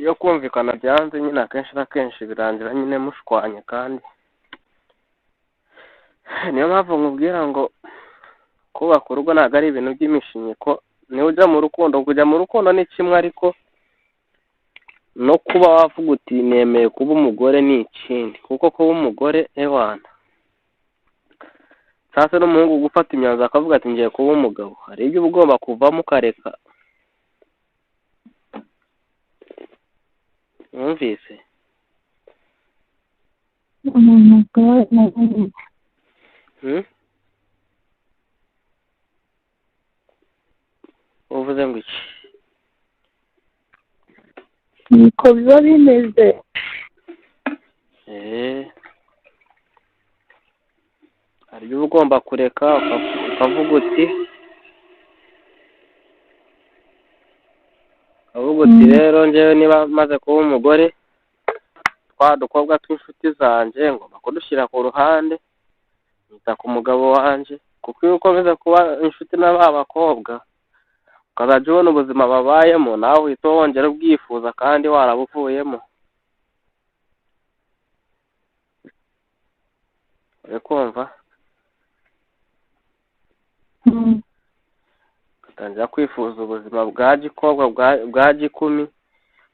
Iyo kumvikana byanze nyine, akenshi na kenshi birangira nyine mushwanye. Kandi niyo mpamvu nkubwira ngo kubaka urugo ntabwo ari ibintu by'imishinyiko. Niba ujya mu rukundo, kujya mu rukundo ni kimwe, ariko no kuba wavuga uti nemeye kuba umugore ni ikindi, kuko kuba umugore, ewana, sasa n'umuhungu gufata imyanzuro akavuga ati ngiye kuba umugabo, hari ibyo uba ugomba kuvamo ukareka. Wumvise? Hmm? Uvuze ngo iki? Niko biba bimeze. Hari ibyo uba ugomba kureka, ukavuga uti rero njyewe niba maze kuba umugore, twa dukobwa tw'inshuti zanjye ngomba kudushyira ku ruhande, nkita ku mugabo wanjye. Kuko iyo ukomeza kuba inshuti na ba bakobwa, ukazajya ubona ubuzima babayemo, nawe uhita wongera ubwifuza kandi warabuvuyemo. Uri kumva? Ugatangira kwifuza ubuzima bwa gikobwa, bwa gikumi,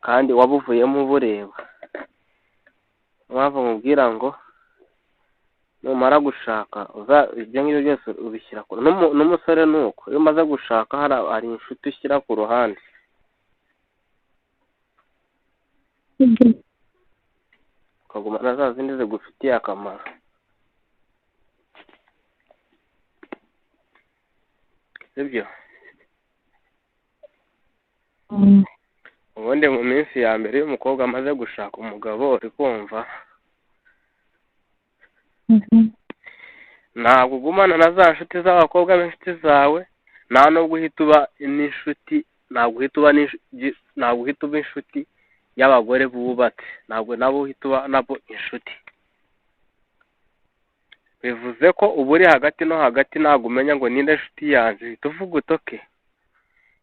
kandi wabuvuyemo ubureba. Niyo mpamvu nkubwira ngo numara gushaka, ibyo ngibyo byose ubishyira ku n'umusore ni uko iyo umaze gushaka hari inshuti ushyira ku ruhande, ukagumana za zindi zigufitiye akamaro, sibyo? Ubundi mu minsi ya mbere iyo umukobwa amaze gushaka umugabo, uri kumva, ntabwo ugumana na za nshuti z'abakobwa b'inshuti zawe, nta nubwo uhita uba n'inshuti, ntabwo uhita uba inshuti y'abagore bubatse, ntabwo nabo uhita uba nabo inshuti. Bivuze ko uba uri hagati no hagati, ntabwo umenya ngo ninde inshuti yanjye. Uhita uvuga uti okay,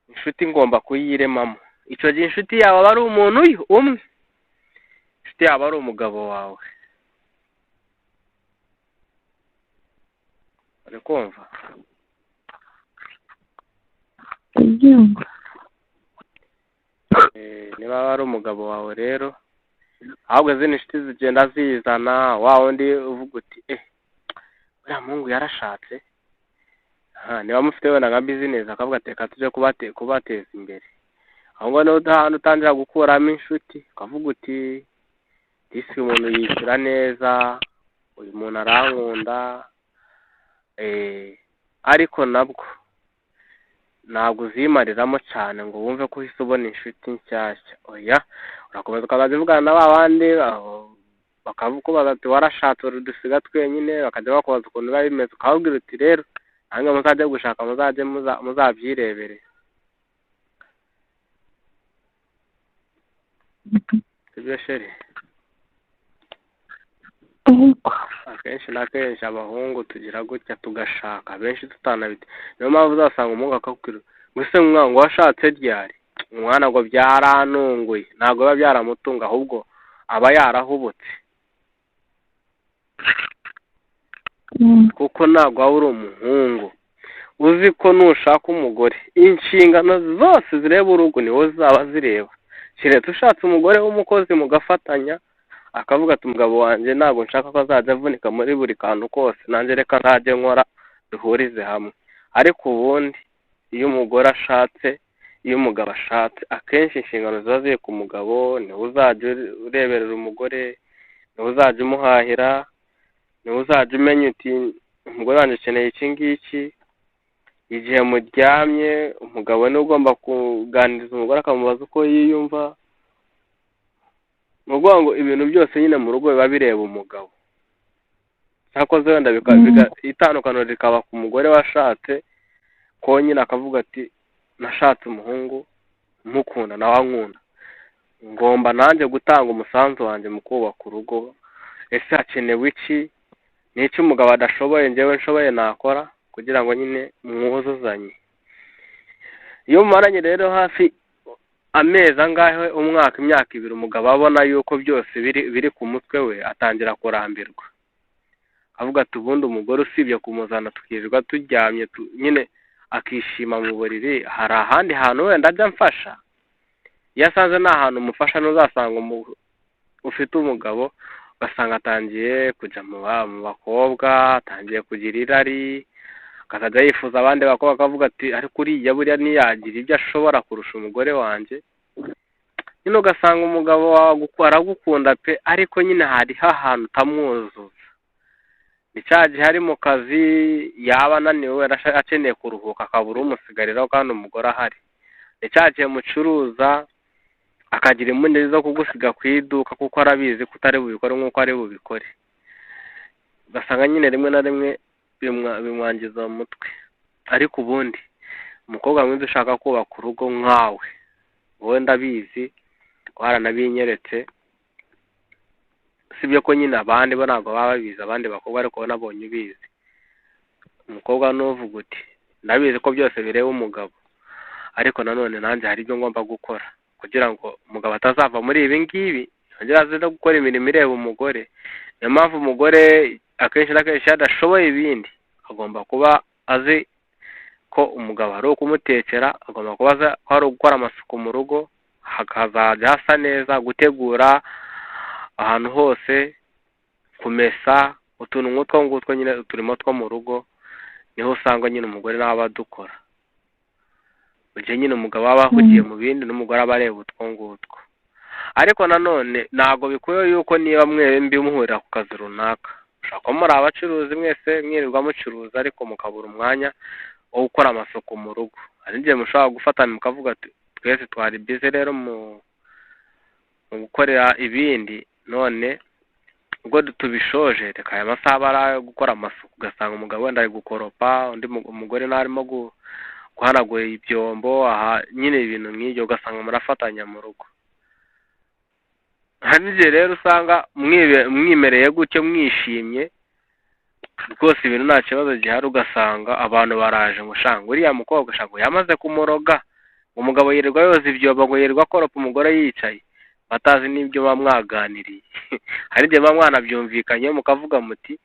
inshuti ngomba kuyiremamo. Icyo gihe inshuti yawe aba ari umuntu uyu umwe, inshuti yawe ari umugabo wawe. Uri kumva? Ndabyumva. Niba ari umugabo wawe rero, ahubwo izindi nshuti zigenda zizana, wa wundi uvuga uti uriya muhungu yarashatse, niba mufite wenda nka business, akavuga ati reka tujye kubateza imbere. Aho ngaho niho hahandi utangira gukuramo inshuti, ukavuga uti disi uyu muntu yishyura neza, uyu muntu arankunda. Ariko nabwo ntabwo uzimariramo cyane ngo wumve ko uhise ubona inshuti nshyashya. Oya, urakomeza ukazajya uvugana na ba bandi, bakakubaza ati warashatse udusiga twenyine, bakajya bakubaza ukuntu biba bimeze, ukababwira uti rero namwe muzajye gushaka, muzajye muzabyirebere. Sibyo chérie? Yego. Akenshi na kenshi abahungu tugira gutya tugashaka benshi tutanabite. Niyo mpamvu uzasanga umuhungu akakubwira ngo ese mwana ngo washatse ryari? Umwana ngo byarantunguye. Ntabwo biba byaramutunga, ahubwo aba yarahubutse. Kuko ntabwo waba uri umuhungu uzi ko nushaka umugore inshingano zose zireba urugo ni wowe zaba zireba, keretse ushatse umugore w'umukozi mugafatanya, akavuga ati umugabo wanjye ntabwo nshaka ko azajya avunika muri buri kantu kose, nanjye reka ntajye nkora, duhurize hamwe. Ariko ubundi iyo umugore ashatse, iyo umugabo ashatse, akenshi inshingano ziba ziri ku mugabo. Niwe uzajya ureberera umugore, niwe uzajya umuhahira, niwe uzajya umenya uti umugore wanjye akeneye iki ngiki. Igihe muryamye, umugabo niwe ugomba kuganiriza umugore, akamubaza uko yiyumva. Ni ukuvuga ngo ibintu byose nyine mu rugo biba bireba umugabo. Cyakoze wenda itandukaniro rikaba ku mugore washatse, ko nyine akavuga ati nashatse umuhungu mukunda nawe ankunda, ngomba nanjye gutanga umusanzu wanjye mu kubaka urugo. Ese hakenewe iki? Ni iki umugabo adashoboye njyewe nshoboye nakora kugira ngo nyine mwuzuzanye? Iyo mumaranye rero hafi amezi angahe, umwaka, imyaka ibiri, umugabo abona yuko byose biri ku mutwe we, atangira kurambirwa, avuga ati ubundi umugore usibye kumuzana tukirirwa turyamye nyine akishima mu buriri, hari ahandi hantu wenda ajya amfasha. Iyo asanze nta hantu umufasha, ntuzasanga ufite umugabo ugasanga atangiye kujya mu bakobwa, atangiye kugira irari, akazajya yifuza abandi bakobwa, akavuga ati ariko uriya buriya ntiyagira ibyo ashobora kurusha umugore wanjye. Nyine ugasanga umugabo wawe aragukunda pe, ariko nyine hariho ahantu utamwuzuza. Ni cya gihe ari mu kazi yaba ananiwe akeneye kuruhuka akabura umusigariraho kandi umugore ahari. Ni cya gihe mucuruza akagira impungenge zo kugusiga ku iduka kuko arabizi ko utari bubikore nk'uko ari bubikore. Ugasanga nyine rimwe na rimwe bimwangiza mu mutwe. Ariko ubundi umukobwa mwiza ushaka kubaka urugo nkawe, wowe ndabizi waranabinyeretse, sibyo ko nyine abandi bo ntabwo baba babizi, abandi bakobwa, ariko wowe nabonye ubizi. Umukobwa nuvuga uti ndabizi ko byose bireba umugabo, ariko nanone nanjye hari ibyo ngomba gukora kugira ngo umugabo atazava muri ibi ngibi yongere aze no gukora imirimo ireba umugore. Niyo mpamvu umugore akenshi na kenshi iyo adashoboye ibindi agomba kuba azi ko umugabo ari ukumutekera, agomba kuba azi ko ari ugukora amasuku mu rugo hakazajya hasa neza, gutegura ahantu hose, kumesa, utuntu nk'utwo ngutwo nyine uturimo two mu rugo, niho usanga nyine umugore nawe aba adukora. Mu gihe nyine umugabo aba ahugiye mu bindi n'umugore aba areba utwo ngutwo. Ariko nanone ntabwo bikuyeho yuko niba mwembi muhurira ku kazi runaka, ushobora kuba muri abacuruzi mwese mwirirwa mucuruza, ariko mukabura umwanya wo gukora amasuku mu rugo. Hari n'igihe mushobora gufatana mukavuga ati twese twari bize rero mu gukorera ibindi, none ubwo tubishoje reka aya masaha aba ari ayo gukora amasuku. Ugasanga umugabo wenda ari gukoropa, undi umugore nawe arimo guhanagura ibyombo, aha nyine ibintu nk'ibyo, ugasanga murafatanya mu rugo. Hari n'igihe rero usanga mwimereye gutyo mwishimye rwose ibintu nta kibazo gihari, ugasanga abantu baraje ngo shanga uriya mukobwa shanga yamaze kumuroga, umugabo yirirwa yoza ibyombo, ngo yirirwa akoropa umugore yicaye, batazi n'ibyo muba mwaganiriye. Hari igihe muba mwanabyumvikanye mukavuga muti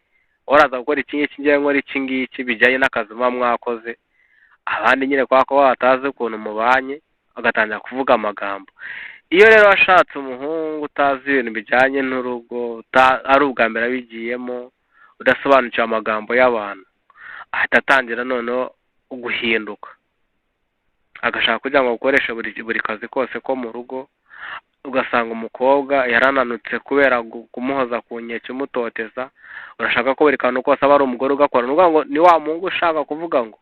uraza gukora iki ngiki, njyewe nkora iki ngiki bijyanye n'akazi muba mwakoze. Abandi nyine kubera ko batazi ukuntu mubanye bagatangira kuvuga amagambo. Iyo rero washatse umuhungu utazi ibintu bijyanye n'urugo, ari ubwa mbere abigiyemo, udasobanukiwe amagambo y'abantu, ahita atangira noneho guhinduka, agashaka kugira ngo agukoreshe buri kazi kose ko mu rugo. Ugasanga umukobwa yarananutse kubera kumuhoza ku nkeke umutoteza, urashaka ko buri kantu kose aba ari umugore ugakora. Ni ukuvuga ngo ni wa muhungu ushaka kuvuga ngo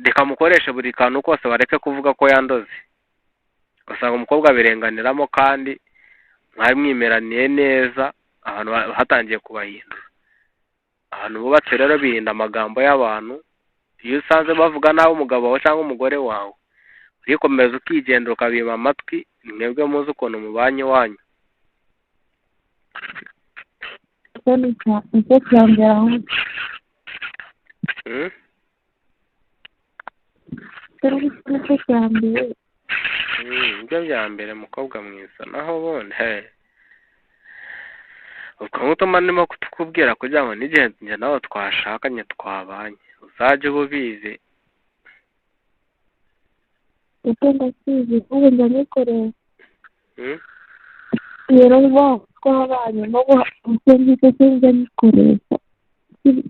reka mukoreshe buri kantu kose, bareke kuvuga ko yandoze. Ugasanga umukobwa abirenganiramo kandi mwari mwimeraniye neza, abantu hatangiye kubahindura. Abantu bubatse rero birinda amagambo y'abantu. Iyo usanze bavuga nabi umugabo wawe cyangwa umugore wawe, urikomeza ukigendera ukabima amatwi, ni mwebwe muzi ukuntu mubanye iwanyu. Nicyo cya mbere ahubwo. Nicyo cya mbere. Nibyo bya mbere mukobwa mwiza. Naho ubundi ubwo nk'uko ndimo kukubwira kugira ngo n'igihe njye nawe twashakanye twabanye uzajye uba ubizi. Uko ndakizi ubu njya nyikorera. Rero bo twabanye no icyo ngicyo cyo njya nyikoresha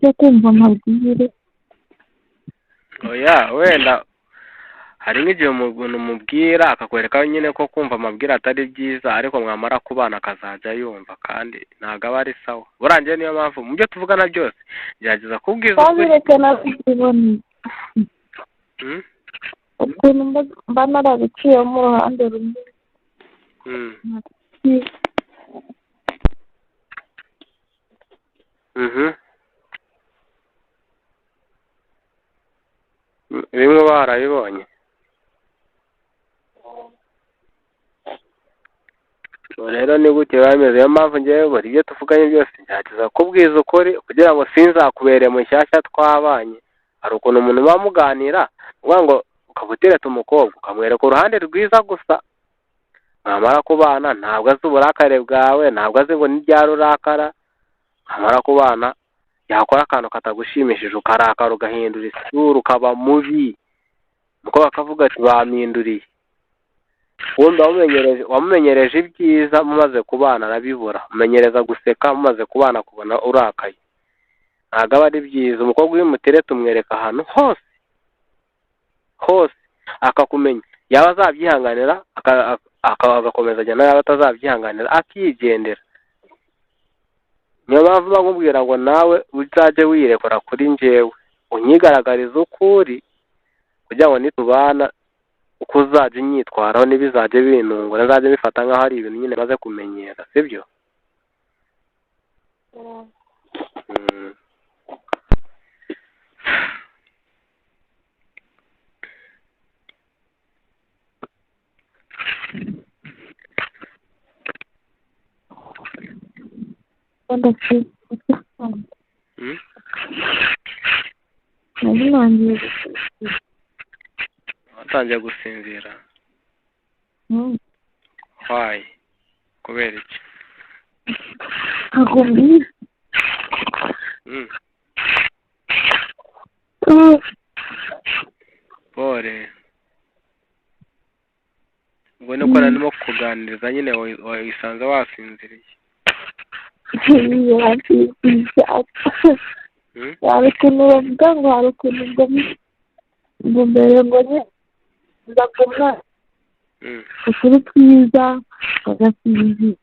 cyo kumva amabwire. Oya wenda hari nk'igihe umuntu umubwira akakwereka nyine ko kumva amabwire atari byiza, ariko mwamara kubana akazajya yumva, kandi ntabwo aba ari sawa. Burangiye niyo mpamvu mu byo tuvugana byose gerageza kubwiza ukuri. Twabireka nabiboneye. Ukuntu mba narabiciyemo uruhande rumwe. Bimwe barabibonye. Rero ni gutyo biba bimeze. Niyo mpamvu njyewe buri ibyo tuvuganye byose ngerageza kubwiza ukuri kugira ngo sinzakubere mushyashya twabanye. Hari ukuntu umuntu muba muganira, uvuga ngo ukaba utereta umukobwa ukamwereka uruhande rwiza gusa, Mwamara kubana ntabwo azi uburakare bwawe, ntabwo azi ngo ni ryari urakara. Mwamara kubana yakora akantu katagushimishije ukarakara, ugahindura isura, ukaba mubi. Umukobwa akavuga ati bampinduriye. Wumva wamumenyereje ibyiza, mumaze kubana arabibura. Umenyereza guseka, mumaze kubana kubona urakaye, ntabwo aba ari byiza. Umukobwa iyo umutereta umwereka ahantu hose hose akakumenya, yaba azabyihanganira agakomeza ajyana, yaba atazabyihanganira akigendera. Niyo mpamvu bakubwira ngo nawe uzajye wirekura kuri njyewe, unyigaragarize uko uri, kugira ngo nitubana uko uzajya unyitwaraho ntibizajye binungura, nzajye bifata nk'aho ari ibintu nyine maze kumenyera, sibyo? Watangiye gusinzira? Why? Kubera iki? Pole. Ubwo nuko narimo kukuganiriza nyine wisanze wasinziriye. Hari ukuntu bavuga ngo hari ukuntu ngo mbere ngo nza ukuri twiza bagasinzira.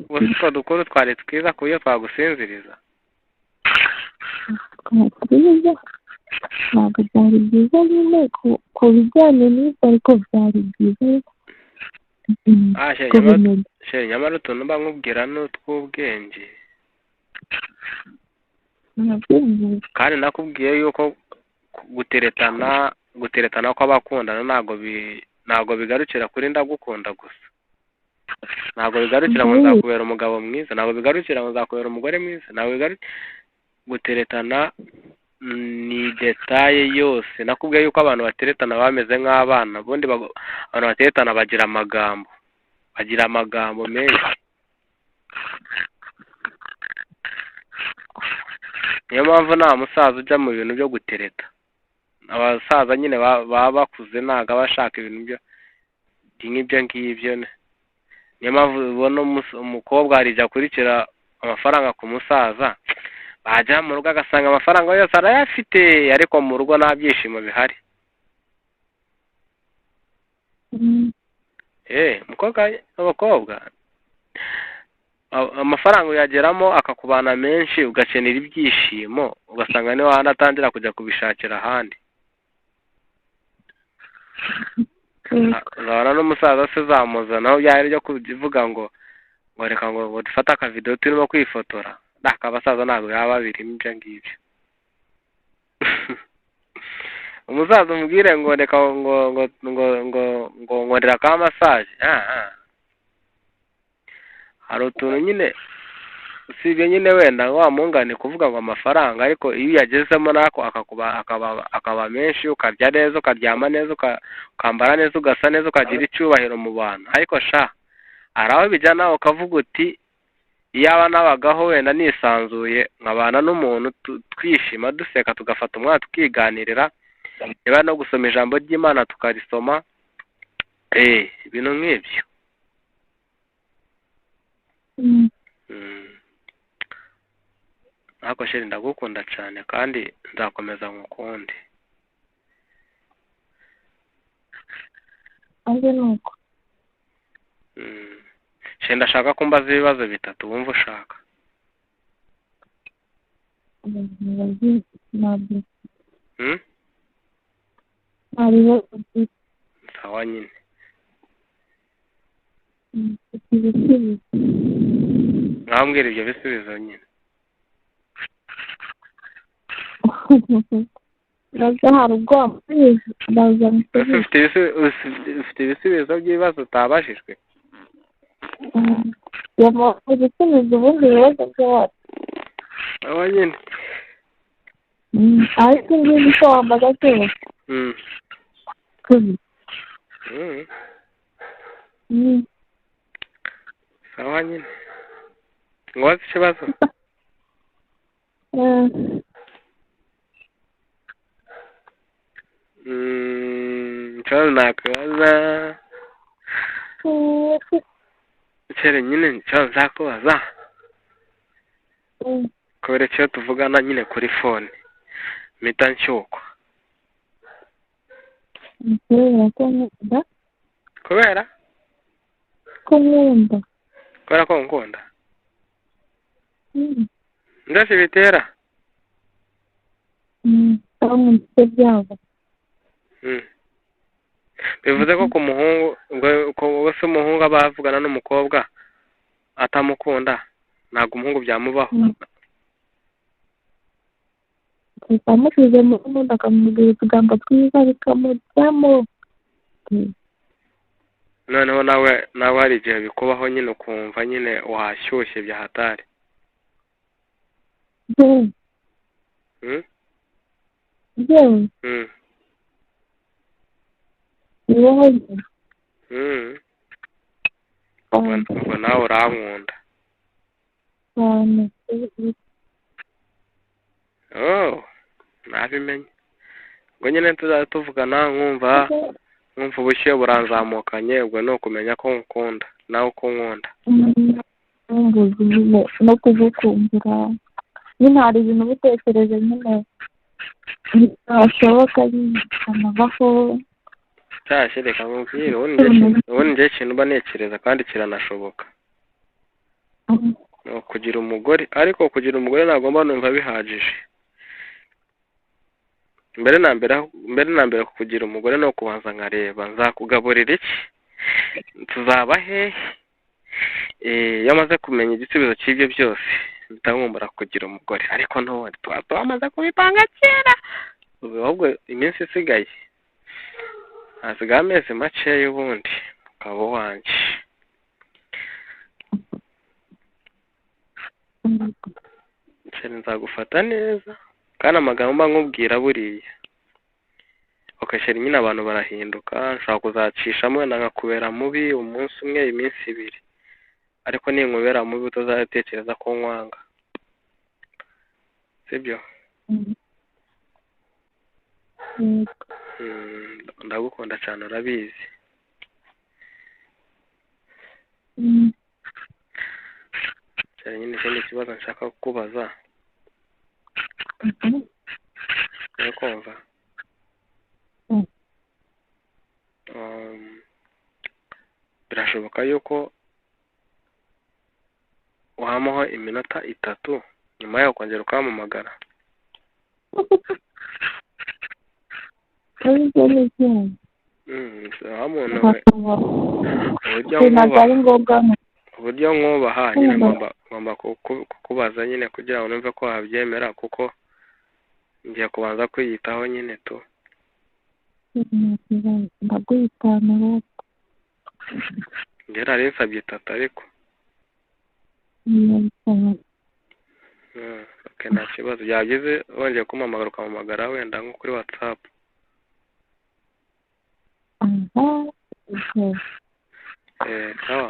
Utwo dukuru twari twiza ku buryo twagusinziriza? Twiza ntabwo byari byiza nyine ku bijyanye n'ibyo, ariko byari byiza. Nyamara utuntu mba nkubwira ni utw'ubwenge. Kandi nakubwiye yuko guteretana kw'abakundana ntabwo bigarukira kuri ndagukunda gusa, ntabwo bigarukira ngo nzakubera umugabo mwiza, ntabwo bigarukira ngo nzakubera umugore mwiza, ntabwo bigarukira. Guteretana ni detaye yose. Nakubwiye yuko abantu bateretana bameze nk'abana. Ubundi abantu bateretana bagira amagambo, bagira amagambo menshi. Niyo mpamvu nta musaza ujya mu bintu byo gutereta. Abasaza nyine baba bakuze ntabwo aba ashaka ibintu byo nk'ibyo ngibyo. Niyo mpamvu ubona umukobwa arijya akurikira amafaranga ku musaza, bajya mu rugo agasanga amafaranga yose arayafite, ariko mu rugo nta byishimo bihari. Umukobwa amafaranga uyageramo akakubana menshi, ugakenera ibyishimo, ugasanga niho handi atangira kujya kubishakira ahandi. Uzabona n'umusaza se zamuzanaho byari byo kuvuga ngo ngo reka ngo dufate akavidewo turimo kwifotora. Abasaza ntabwo baba babirimo ibyo ngibyo. Umusaza umubwire ngo reka ngo ngo ngo ngo ngo nkorera ka massage. Hari utuntu nyine usibye nyine wenda wa mungane kuvuga ngo amafaranga, ariko iyo uyagezemo nako akaba menshi, ukarya neza, ukaryama neza, ukambara neza, ugasa neza, ukagira icyubahiro mu bantu. Ariko sha hari aho bijyana ukavuga uti iyaba nabagaho wenda nisanzuye nkabana n'umuntu twishima duseka, tugafata umwanya tukiganirira, niba no gusoma ijambo ry'Imana tukarisoma, ibintu nk'ibyo. Ariko sheri ndagukunda cyane kandi nzakomeza nkukunde. Sheri ndashaka ko mbaza ibibazo bitatu wumva ushaka. Sawa nyine. Mwambwira ibyo bisubizo nyine. Ufite ibisubizo by'ibibazo utabajijwe? Sawa nyine. Ariko ngiye icyo wambaza cyose. Sawa nyine nkubaze ikibazo. Ikibazo nakubaza chere nyine ikibazo nzakubaza kubera icyo tuvugana nyine kuri phone mpita nshyukwa. Kubera ko nkunda. Kubera ko nkunda ndetse bitera bivuze ko ku muhungu ubwo se umuhungu aba avugana n'umukobwa atamukunda ntabwo umuhungu byamubaho. Amushyize mu rukundo akamubwira utugambo twiza bikamujyamo. Noneho nawe hari igihe bikubaho nyine ukumva nyine washyushye bya hatari. Ubwo nawe urankunda. Oh, nabimenye. Ubwo nyine tuzajya tuvugana nkumva ubushyuhe buranzamukanye, ubwo ni ukumenya ko nkukunda nawe uko nkunda. No kugukumbura nyine hari ibintu uba utekereje nyine bitashoboka nyine bikanabaho. Cyashye reka nkubwire ubundi njye ikintu mba ntekereza kandi kiranashoboka ni ukugira umugore, ariko kugira umugore ntabwo mba numva bihagije. Mbere na mbere kugira umugore ni ukubanza nkareba nzakugaburira iki, tuzaba hehe. Iyo amaze kumenya igisubizo cy'ibyo byose mpita nkumbura kugira umugore, ariko n'ubundi tuba twamaze kubipanga kera. Ahubwo iminsi isigaye hasigaye amezi makeya ubundi ukaba uwanjye. Nzagufata neza kandi amagambo mba nkubwira buriya ukashyira nyine abantu barahinduka, nshobora kuzacishamo wenda nkakubera mubi umunsi umwe iminsi ibiri, ariko ninkubera mubi utazatekereza ko nkwanga, sibyo? Ndagukunda cyane urabizi. Cyane nyine ikindi kibazo nshaka kukubaza uri kumva? Birashoboka yuko wampaho iminota 3 nyuma yaho ukongera ukampamagara? Uburyo nkubaha nyine ngomba kukubaza nyine kugira ngo numve ko wabyemera, kuko ngiye kubanza kwiyitaho nyine tu. Njye nari nsabye 3 ariko nta kibazo byageze wongeye kumpamagara ukampamagara wenda nko kuri WhatsApp. Sawa.